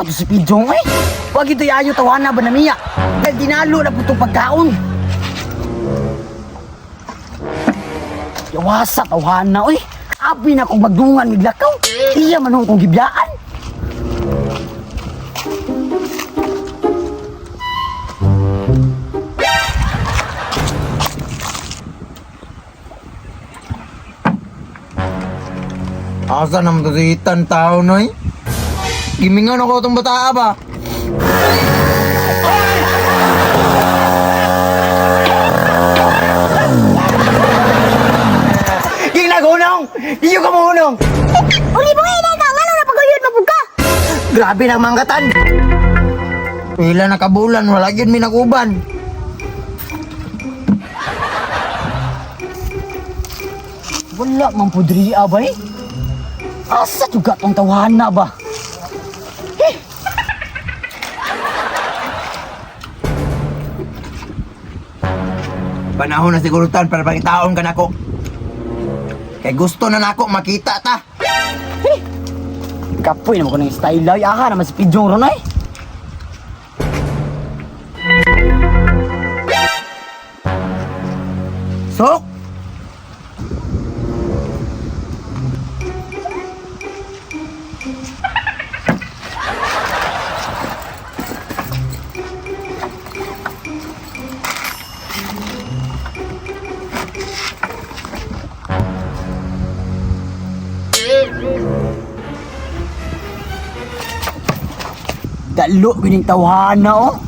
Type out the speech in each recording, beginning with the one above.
to si Pidjong eh. Wag ito ayo tawana ba na miya. Dahil dinalo na po itong pagkaon. Yawasa tawana oy. Abi na kong magdungan miglakaw. Iya man kong gibiyaan. Asa naman to si Ethan tao noy? Gimingon ako itong bataa ba? Ging nagunong! Iyo ka muhunong! Uli mo nga ka, ngano na paguyod mapug ka? Grabe na manggatan! Pila na kabulan, wala yun may naguban. Wala man po diri abay. Asa juga tong tawana ba? Panahon na siguro tan para pangitaon ka nako. Kay gusto na nako makita ta. Kapoy naman ko ng style ay. Aha naman si Pidjong ron ay. Sok! Dalo gining tawhana oh.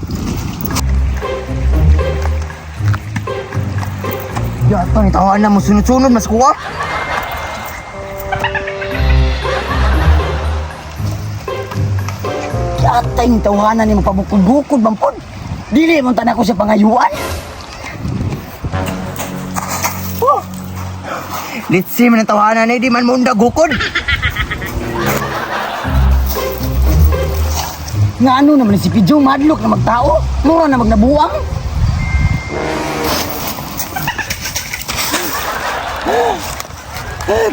Yato ni tawanan na mo sunod-sunod mas kuha. Yata yung tawhana ni magpabukod-bukod man pod. Dili man tanan ko siya pangayuan. Oh. Let's see man ang tawanan ni di man mo undag gukod. Nga ano naman si Pidjong madlok na magtao. Mura na magnabuang.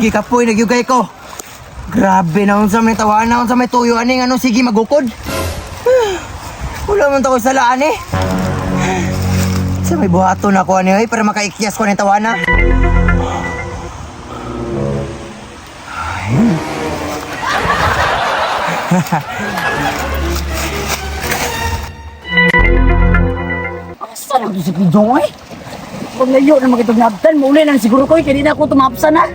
Gikapoy nagyugay ko. Grabe na unsa may tawanan unsa may tuyo ani ngano sige magukod. Wala man ta ko salaan eh. Sa may buhaton ako ani oy para makaikyas ko ni tawana. Asa lang to si Pidjong eh. Pag layo na magitog nabtan, mauli na siguro ko eh. Kaya di na ako tumapsa na.